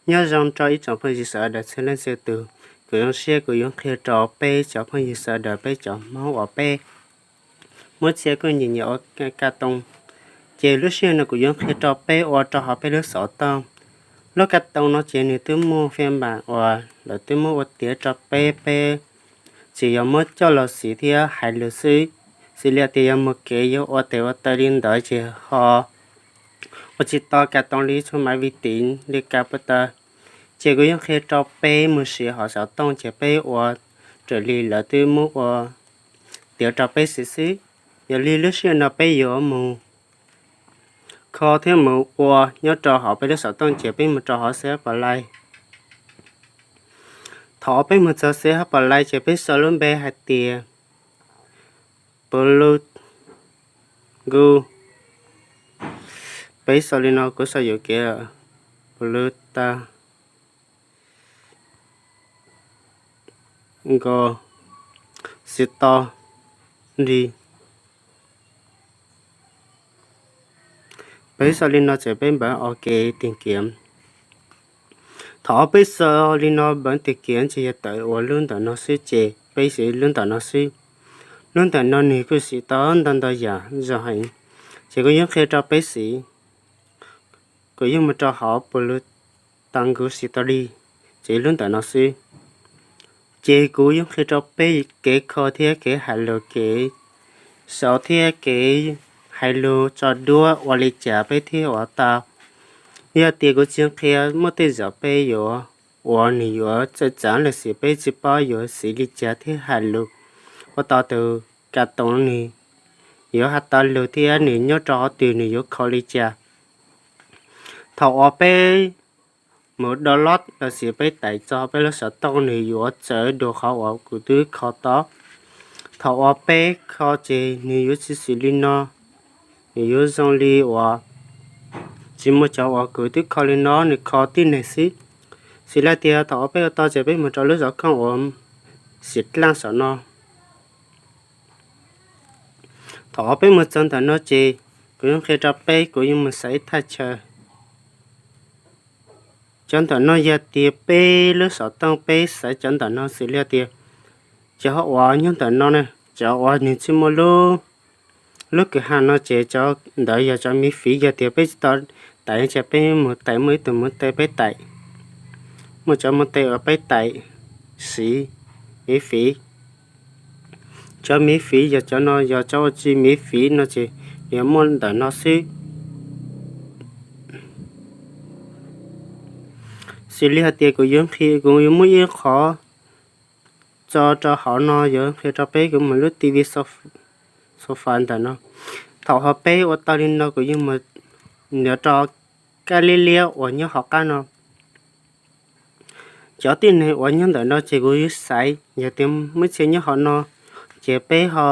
Nyob zoo rau ib tsoom phooj ywg sawv daws txhua leej txhua tus, kuv zoo siab kuv yuav qhia rau peb cov phooj ywg sawv daws peb cov Hmoob uas peb muab txhia kuj nyiam nyiam ua ka toos. Ces lub sij hawm no kuv yuav qhia rau peb ua rau hauv peb lub xov tooj. Lub ka toos no ces nws twb muaj fia npam uas lawv twb muab ua tiav rau peb, peb tsis yog muab coj los siv thiab hais lus xwb. Xws li tias yog mus kev yuav ua tes ua taw li ntawd ces ho ua tsis tau ka toos li tshuaj maiv vi tiv li ka puas taw. Ces kuv yeej qhia rau peb mus siv hauv xov tooj ces peb ua raws li lawv twb muab ua tiav rau peb siv xwb. Yog li lub sij hawm no peb yuav mus kho thiab mus ua nyob rau hauv peb lub xov tooj ces peb mus rau hauv xab pas lais. Thaum uas peb mus txog xab pas lais ces peb sau lub npe hais tias Plu Gu. Peb sau li no, kuv sau yuam kev, Plu Ta Nko Xi To Li. Peb sau li no ces peb npawv OK tìm kiếm. Thaum uas peb sau li no npawv tìm kiếm ces yog tawm ua lub ntawm no xwb ces peb siv lub ntawm no xwb. Lub ntawm no nws kuj siv tau ntau ntau yam zoo heev, ces kuv yeej qhia rau peb siv. Kuv yeej mus rau hauv Plu Ta Nko Xi To Li, ces lub ntawm no xwb. Ces kuv yeej qhia rau peb kev kho thiab kev hais lus, kev sau thiab kev hais lus tso duab ua li cas peb thiaj ua tau. Yog tias kuv tsis qhia muaj tej zaum peb yuav ua nws yuav txawj txav lossis peb tsis paub yuav siv li cas thiaj hais lus ua tau tus ka toos nws yuav hais tau lus thiab nws nyob rau qhov twg nws yuav kho li cas. Thaum uas peb mus download lossis peb tais txog peb lub xov tooj nws yuav txawv dua qhov uas kuv twb kho tau. Thaum uas peb kho ces nws yuav tsis xws li no, nws yuav zoo li uas tsis muaj cov uas kuv twb kho li no nws kho tib neeg xwb. Xws li tias thaum uas peb ua tau ces peb mus rau lub zov khooj uas xiv dlaaj saum no. Thaum uas peb mus txog ntawm no ces kuv yeej qhia rau peb, kuv yeej mus xaiv ib thaj chaw. Cov ntawm no yog tias peb lub xov tooj peb xaiv cov ntawm no xws li tias cov uas nyob ntawm no na, cov uas nws tsis muaj lub, lub kwv ha no ces cov ntawd yog cov miv fiv, yog tias peb tsis tau tais ces peb mus tais, muaj ib tug mus tais peb tais, muaj cov mus tais uas peb tais siv miv fiv. Cov miv fiv yog cov no, yog cov uas tsis miv fiv no ces yog muaj ntawm no xwb. Xws li hais tias kuv yuav qhia, kuv yuav muab ib qhov tso rau hauv no yuav qhia rau peb, kuv mus lub TV sofa ntawm no. Thaum uas peb ua tau li no kuv yeej mus nrhiav rau kab liab liab uas nyob hauv qab no. Cov tib neeg uas nyob ntawm no ces kuv yuav xaiv, yog tias muaj txhia nyob hauv no ces peb ho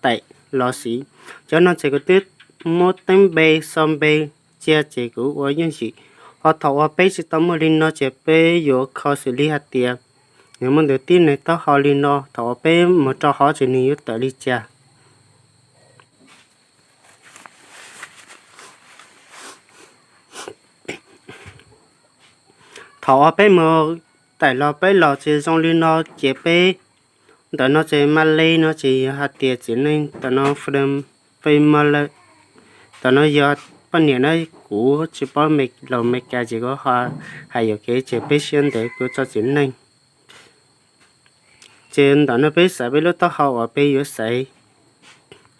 tais los siv. Cov no ces kuv twb muab teeb npe, xo npe cia ces kuv ua yooj yim. Ho thaum uas peb tsis tau muaj li no ces peb yuav kho xws li hais tias nws muaj ntawm tib neeg taub hau li no, thaum uas peb mus rau hauv ces nws yuav tawm li cas. Thaum uas peb mus tais los peb los ces zoo li no ces peb, ntawm no ces ma le no ces yog hais tias txiv neej, ntawm no fem ma le, ntawm no yog poj niam na, kuv tsis paub los Meskas ces kuv hais yuam kev ces peb siab ntev kuv tso txiv neej. Ces ntawm no peb xaiv peb lub taub hau uas peb yuav xaiv,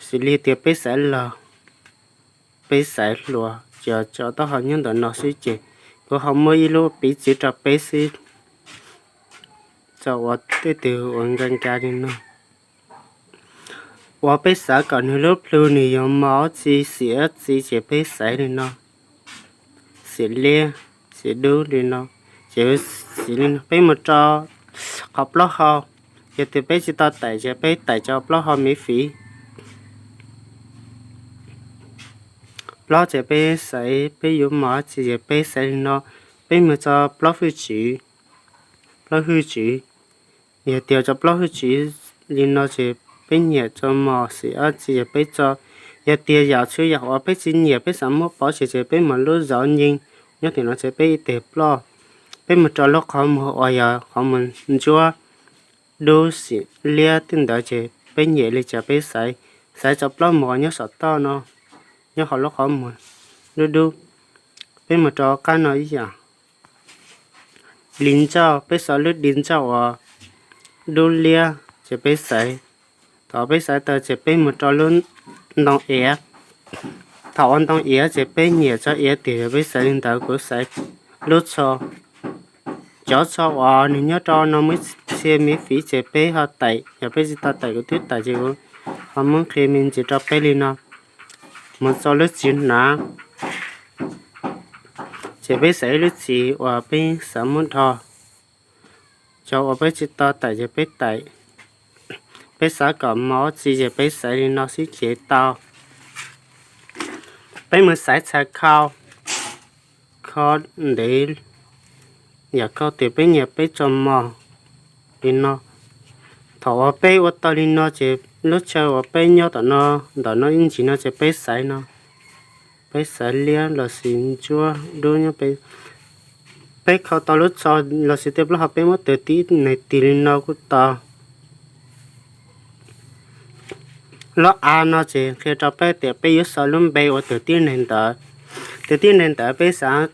xws li tias peb xaiv laug, peb xaiv hluas, ces cov taub hau nyob ntawm no xwb ces kuv ho muab ib lub piv txwv rau peb xwb, tso ua tej tug uas nka nka li no. Uas peb xav kom nws lub plhu nws yuav mos ob txi xim ob txi ces peb xaiv li no, xim liab xim dub li no, ces xim li no. Peb mus rau qhov plaub hau, yog tias peb tsis tau tais ces peb tais cov plaub hau miv fiv. Plaub ces peb xaiv peb yuav mos ob txi ces peb xaiv li no. Peb mus txog plaub hwj tswv, plaub hwj tswv, yog tias cov plaub hwj tswv li no ces peb nyiam tso mos xim ob txi ces peb tso. Yog tias yam tshuav yam uas peb tsis nyiam peb xav muab pauv tsis ces peb mus lub zov nyeeg nyob tim no ces peb ib tes ploj. Peb mus rau lub qhov muag uas yog qhov muag ntsuab dub xim liab tej ntawd ces peb nyiam li cas peb xaiv. Xaiv tso plaub muag nyob saum toj no, nyob hauv lub qhov muag dub dub. Peb mus rau qab no ib yam li ntsaum, peb xaiv lub di ntsaum uas dub liab ces peb xaiv. Thaum peb xaiv tau ces peb mus rau lub ntoo iav. Thaum ua ntoo iav ces peb nyiam tso iav tiag yog peb xaiv li ntawd, kuv xaiv lub tsho. Cov tsho uas nws nyob rau no muaj txhia me fiv ces peb ho taim, yog peb tsis tau taim kuv twb taim ces kuv ho muab qhia me ntsis rau peb li no. Mus txog lub txiv hnav ces peb xaiv ib lub txiv uas peb xav muab dhos. Cov uas peb tsis tau taim ces peb taim, peb xav kom mos txi ces peb xaiv li no xwb ces tau. Peb mus xaiv txhais khau, kho ntev, yam khau tias peb nyiam peb tso mos li no. Thaum uas peb ua tau li no ces lub chaw uas peb nyob tom no, ntawm no ib ntsis no ces peb xaiv no, peb xaiv liab los sis ntsuab dub nyob peb. Peb kho tau lub tsho los sis tej plaub hau peb muab tawm tib neeg tig li no kuj tau. Lub av no ces qhia rau peb tias peb yuav sau lub npe ua tawm tib neeg ntawd. Tawm tib neeg ntawd peb xav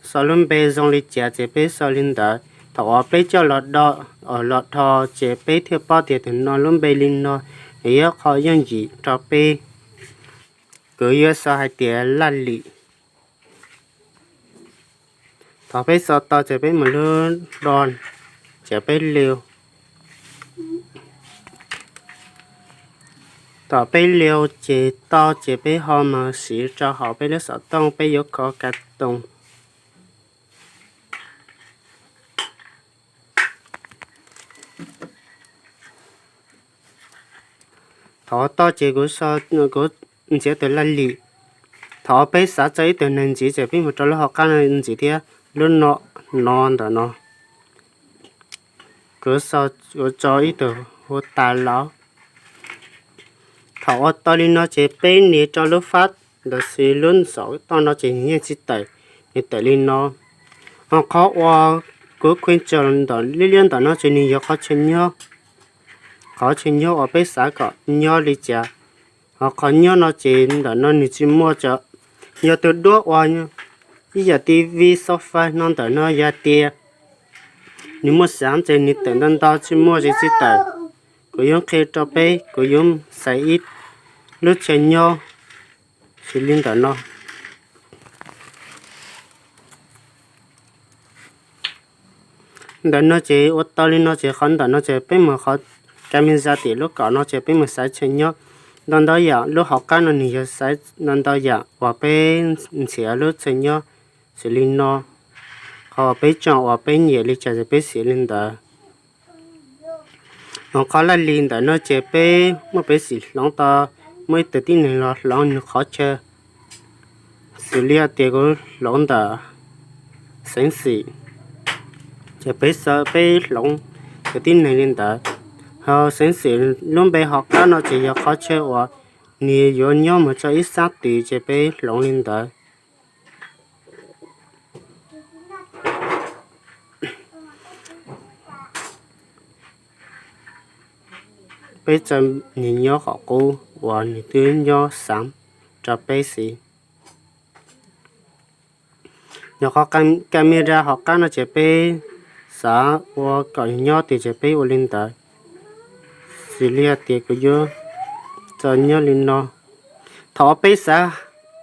sau lub npe zoo li cas ces peb sau li ntawd. Thaum uas peb coj los do, los dhos ces peb thiaj paub tias tus no lub npe li no, nws yog qhov yooj yim rau peb. Kuv yuav sau hais tias Laj Lim. Thaum peb sau tau ces peb mus lub do, ces peb liu. Thaum peb liu ces tau ces peb ho mus siv rau hauv peb lub xov tooj peb yuav kho ka toos. Thaum tau ces kuv, kuv ntxiv tus Laj Lim. Thaum peb xav tso ib tug neeg ntxiv ces peb mus rau lub hauv qab no ntxiv thiab, lub no, no ntawm no. Kuv, kuv tso ib tug hu Tas Lauv. Thaum ua tau li no ces peb nias rau lub fab los sis lub xov tooj no ces nws yeej tsis tawm, nws tawm li no. Ho qhov uas kuv khuj tsaws ntawm liab liab ntawm no ces nws yog qhov chaw nyob, qhov chaw nyob uas peb xav kom nyob li cas. Ho qhov nyob no ces ntawm no nws tsis muaj tso, yog tus duab uas ib yam TV sofa no ntawm no yog tias nws muaj xav ces nws tawm ntau ntau, tsis muaj ces tsis tawm. Kuv yuav qhia rau peb, kuv yuav xaiv ib lub chaw nyob xws li ntawm no. Ntawm no ces ua tau li no ces qhov ntawm no ces peb mus qhov camera tim lub kaum no ces peb mus xaiv chaw nyob ntau ntau yam. Lub hauv qab no nws yog xaiv ntau ntau yam uas peb nrhiav lub chaw nyob xws li no. Qhov uas peb tsom uas peb nyiam li cas ces peb xaiv li ntawd. Ho qhov Laj Lim ntawm no ces peb muaj peev xwm hloov tau, muaj ib tug tib neeg los hloov nws qhov chaw. Xws li hais tias kuv hloov ntawm xeev xwm, ces peb xav peb hloov tus tib neeg li ntawd. Ho xeev xwm lub npe hauv qab no ces yog qhov chaw uas nws yuav nyob mus txog ib sab twg ces peb hloov li ntawd. Peb tso nws nyob qhov qub uas nws twb nyob xav rau peb xwb. Nyuam qhuav camera hauv qab no ces peb xav ua kom nyob tiag ces peb ua li ntawd. Xws li hais tias kuv yuav tso nyob li no. Thaum peb xav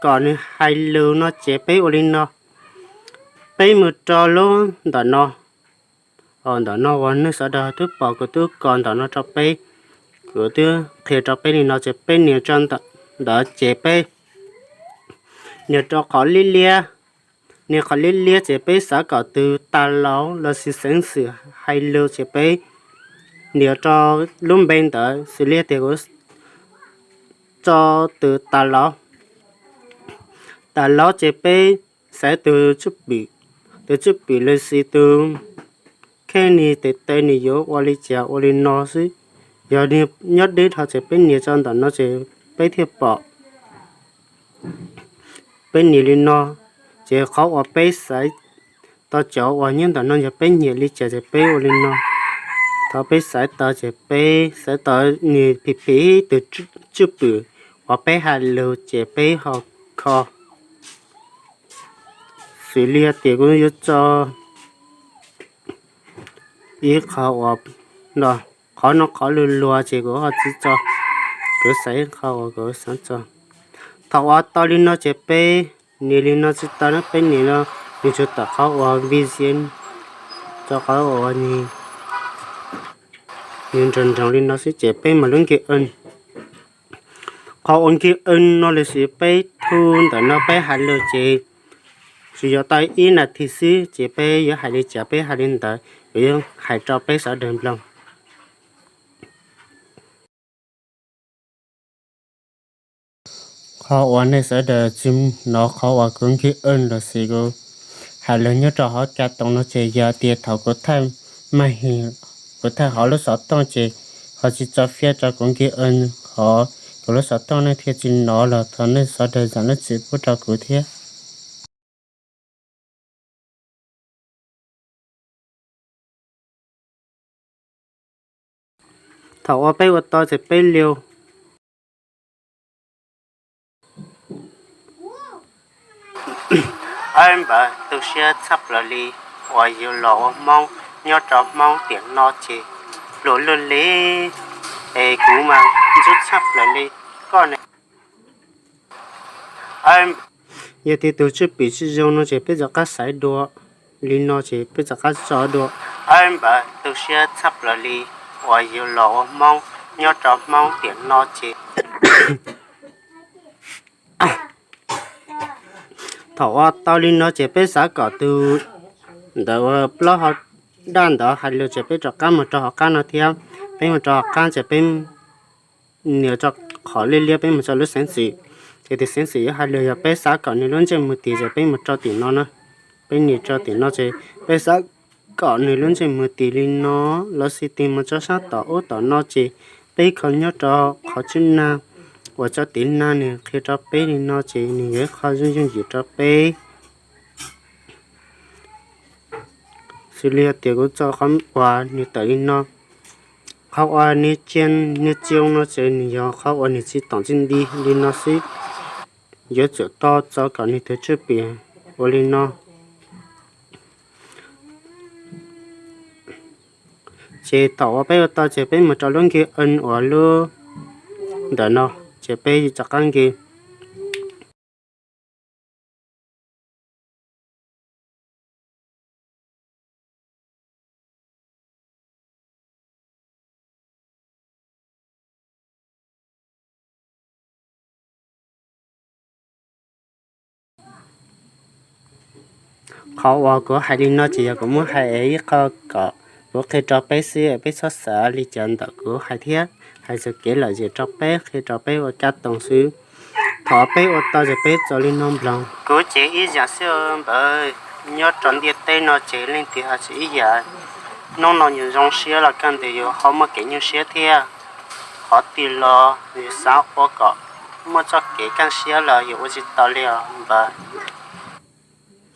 kom nws hais lus no ces peb ua li no. Peb mus rau lub ntawm no. Ntawm no uas nej sawv daws twb pom kuv twb kos ntawm no rau peb, kuv twb qhia rau peb li no ces peb nias rau ntawm ntawd ces peb nias rau qhov liab liab. Nias qhov liab liab ces peb xav kom tus Tas Lauv los sis xeev xwm hais lus ces peb nias rau lub npe ntawd. Xws li tias kuv tso tus Tas Lauv, Tas Lauv ces peb xaiv tus tswj pwm, tus tswj pwm los sis tus kheej nws tes taw nws yuav ua li cas ua li no xwb. Yog nws nyob deb dhau ces peb nias tso ntawm no ces peb thiaj pom. Peb nias li no, ces qhov uas peb xaiv tau cov uas nyob ntawm no yog peb nyiam li cas ces peb ua li no. Thaum peb xaiv tau ces peb xaiv tau nws phim phim tus tswj pwm uas peb hais lus ces peb ho kho. Xws li tias kuv yuav tso ib qho uas, qhov no qhov luag luag ces kuv ho tsis tso, kuv xaiv ib qho uas kuv xav tso. Thaum uas tau li no ces peb nias li no tsis tau na, peb nias no nws tsuas tawm qhov uas video, tso qhov uas nws nroos nroos li no xwb ces peb mam lub nkig w. Qhov uas nkig w no los sis peb thu ntawm no peb hais lus ces tsuas yuav tau ib nas this xwb ces peb yuav hais li cas peb hais li ntawd, kuv yuav hais rau peb sawv daws mloog. Qhov uas nej sawv daws tsis hnov qhov uas kuv nkig w los sis kuv hais lus nyob rau hauv ka toos no ces yog tias thaum kuv thaij maj him, kuv thaij hauv lub xov tooj ces ho tsis tso fiab rau kuv nkig w, qhov kuv lub xov tooj nej thiaj tsis hnov los thov nej sawv daws zam lub txim pub rau kuv thiab. Thaum uas peb ua tau ces peb liu. Ab npawg, tu siab tshaj plaws li uas yus los ua Hmoob nyob rau Hmoob tiam no ces pluas luaj li, es kuv mas ntxub tshaj plaws li koj ne. Yog tias tus tswj pwm tsis zoo no ces peb rov qab xaiv dua, li no ces peb rov qab tso dua. Ab npawg, tu siab tshaj plaws li uas yus los ua Hmoob nyob rau Hmoob tiam no ces Thaum uas tau li no ces peb xav kom tus ntawd uas plaub hau daj ntawd hais lus ces peb rov qab mus rau hauv qab no thiab. Peb mus rau hauv qab ces peb nias rau qhov liab liab, peb mus rau lub xeeb xwm, ces tus xeeb xwm yuav hais lus. Yog peb xav kom nws lub ntsej muag tis ces peb mus rau tim no na. Peb nias rau tim no ces peb xav kom nws lub ntsej muag tis li no, los sis tis mus rau sab tom ub tom no ces peb kho nyob rau qhov tswb nag uas tso tiv nag nws qhia rau peb li no ces nws yog ib qho yooj yooj yim rau peb. Xws li tias kuv tso qhov uas nws tawm li no, qhov uas nws cia nws tsis zoo no ces nws yog qhov uas nws tsis tom tsis nti li no xwb. Yuav tsum tau tso kom nws tus tswj pwm ua li no. Ces thaum uas peb ua tau ces peb mus rau lub nkig w uas lub ntawm no, ces peb rov qab nkig. Qhov uas kuv hais li no ces yog kuv muab hais es ib qho kom kuv qhia rau peb xwb, peb txhob xav li cas ntawm kuv hais thiab. Hais txog kev lom zem rau peb, qhia rau peb ua kab toog xwb. Thaum peb ua tau ces peb tso li no mloog. Kuv ces ib yam xwb npawg, nyob rau ntiaj teb no ces leej twg ho tsis ib yam. Hnub no yus zoo siab los kaj ntug yus ho muaj kev nyuaj siab thiab. Qhov twg los yus xav ua kom muaj txoj kev kaj siab los yus ua tsis tau li os npawg.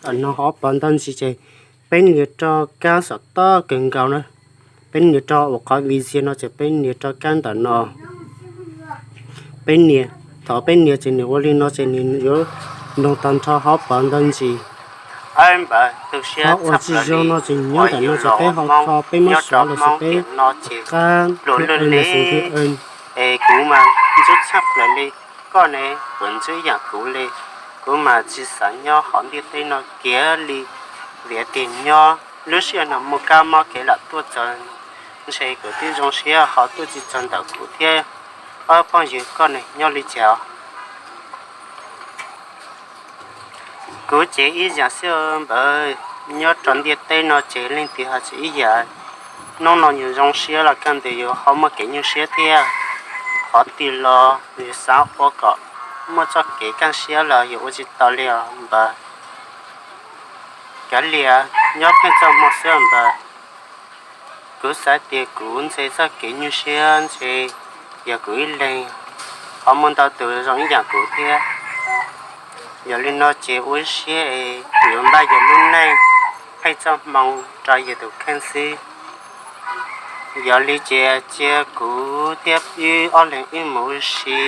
Ntawm no hauv paus ntawv ntsis ces peb nias rau kab xom tob kawg nkaus na. Peb nias rau uas qhov video no ces peb nias rau kab ntawm no. Peb nias, thaum peb nias ces nws ua li no ces nws yuav nrog tag nrho hauv paus ntawv ntsis. Qhov uas tsis zoo no ces nyob ntawm no ces peb ho kho peb muab suav los sis peb qab pluas luaj li. Es kuv mas ntxub tshaj plaws li, koj ne puas ntxub ib yam kuv li. Kuv mas tsis xav nyob hauv ntiaj teb no kiag li. Vim tias nyob lub sij hawm no muaj kab mob kev lam tuaj txog, ntshe kuv twb zoo siab ho tuaj tsis txog ntawm kuv thiab. Ob phooj ywg, koj ne nyob li cas? Kuv ces ib yam xwb npawg, nyob rau ntiaj teb no ces leej twg ho tsis ib yam. Hnub no yus zoo siab los kaj ntug yus ho muaj kev nyuaj siab thiab. Qhov twg los yus xav ua kom muaj txoj kev kaj siab los yus ua tsis tau li os npawg. Kav liam, nyob pheej txoj hmoo xwb npawg. Kuv xav tias kuv nthe txoj kev nyuaj siab ntshe yog kuv ib leeg, ho muaj ntau tus zoo ib yam kuv thiab. Yog li no ces ua siab es yuav npaj yus lub neej. pheej txoj hmoo rau yus tus kheej xwb. Yog li ces cia kuv thiab wb ob leeg wb mus ua si,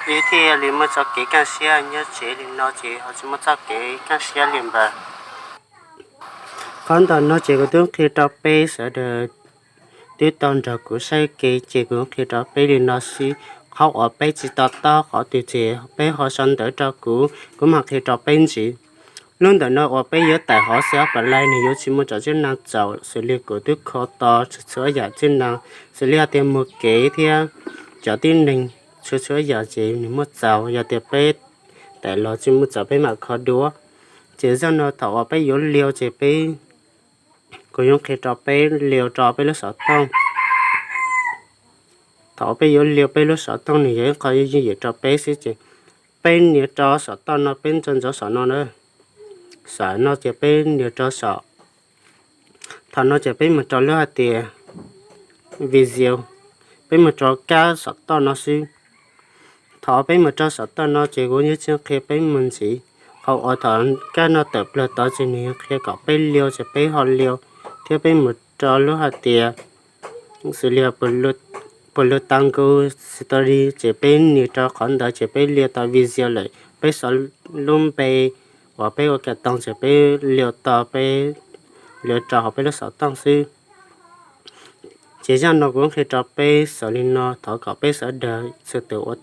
wb thiaj li muaj txoj kev kaj siab. Nyob tsev li no ces ho tsis muaj txoj kev kaj siab li npawg. Qhov ntawm no ces kuv twb qhia rau peb sawv daws twb tau nrog kuv saib kev ces kuv qhia rau peb li no xwb. Qhov uas peb tsis to taub qhov twg ces peb ho sau ntawv rau kuv, kuv mam qhia rau peb ntxiv. Lub ntawm no uas peb yuav tawm hauv xwb, pam lais nws yuav tsis muaj cov txuj neeg txaus, xws li kuv twb kho tau txhua txhua yam txuj neeg, xws li hais tias mus kev thiab cov tib neeg txhua txhua yam ces nws muaj txaus. Yog tias peb tawm los tsis muaj txaus peb mam kho dua. Ces zaj no thaum uas peb yuav liu ces peb, kuv yuav qhia rau peb liu rau peb lub xov tooj. Thaum peb yuav liu peb lub xov tooj nws yog ib qho yooj yim rau peb xwb ces peb nias rau xov tooj no, peb ntxo ntxov saum no na, saum no ces peb nias rau saum. Thaum no ces peb mus rau lub hais tias video, peb mus rau kab xov tooj no xwb. Thaum peb mus rau xov tooj no ces kuv yuav tsis qhia peb mus ntxiv. Qhov uas thaum kab no tawm plaws tod ces nws qhia kom peb liu ces peb ho liu, thiab peb mus rau lub hais tias xws li puas lug tau nkaus story ces peb nias rau qhov ntawd ces peb liu tau video lawm. Peb xov lub npe uas peb ua kam tau ces peb liu tau, peb liu rau hauv peb lub xov tooj xwb. Ces zaj no kuv qhia rau peb xaus li no, thov kom peb sawv daws txhua tus ua